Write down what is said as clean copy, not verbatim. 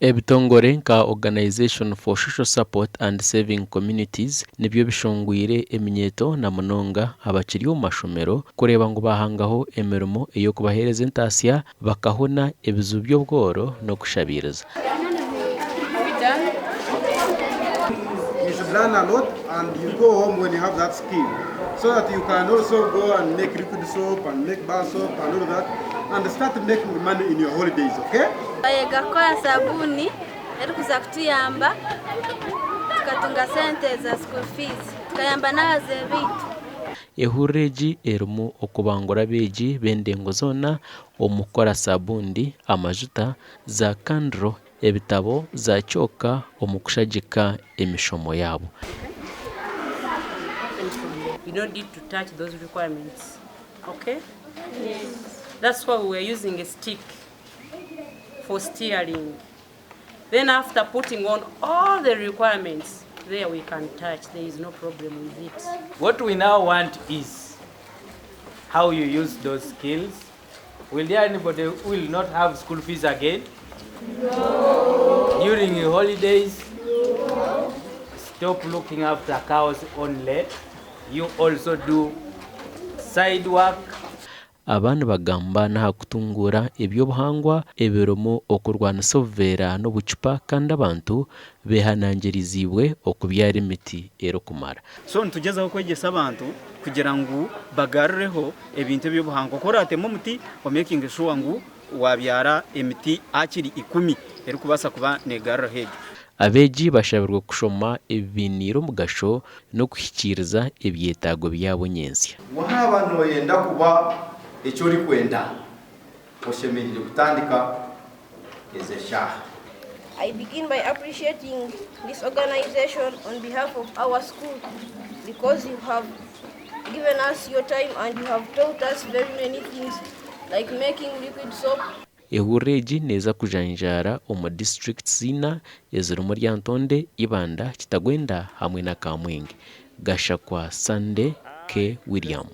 Ebitongore nka Organisation for Social Support and Saving Communities nibyo bishongwire eminyeeto na munonga abakiri omu mashomero kureeba ngu baahangaho emirimo ey'okubaheereza entaasya bakahona ebizibu by'obworo n'okushabiiriza. You should learn a lot and you go home when you have that skill so that you can also go and make liquid soap and make bar soap and all that and start making money in your holidays, okay? Twayega kukora sabuuni erikuza kutuyamba tukatunga sente za school fees tukayamba n'abazaire baitu. Ehururu egi erimu okubangura abeegi b'endengo zoona omu kukora sabundi, amajuta, za kanduro, ebitabo, za kyoka omu kushagika emishomo yaabo. You don't need to touch those requirements. Okay? Yes. That's why we were using a stick for steering. Then after putting on all the requirements, there we can touch. There is no problem with it. What we now want is how you use those skills. Will there anybody who will not have school fees again? No. During your holidays? No. Stop looking after cows only. You also do side work. Aba nibagamba n'aha kutunguura eby'obuhangwa ebirimu okurwanisa obuveera n'obucupa kandi abantu behanangiriziibwe okubyara emiti erikumara. So nitugyezaho kwegyesa abantu kugira ngu bagarureho ebintu eby'obuhangwa. Ku oraateme omuti, omekinge shuwa ngu waabyara emiti hakiri ikumi erikubaasa kuba neegaruraho egyo. Abeegi bashabirwe kushoma ebibainiire omugasho n'okuhikiiriza ebyetaago byabo nyentsya. Waaba nooyenda kuba eki orikwenda, oshemereire kutandika ezi eshaaha. I begin by appreciating this organization on behalf of our school because you have given us your time and you have taught us very many things like making liquid soap. Ehururu egi neeza kujanjaara omu disiturikiti ina ezirimu Lyantonde, Ibanda, Kitagwenda hamwe na Kamwenge. Gashakwa Sunday K. William.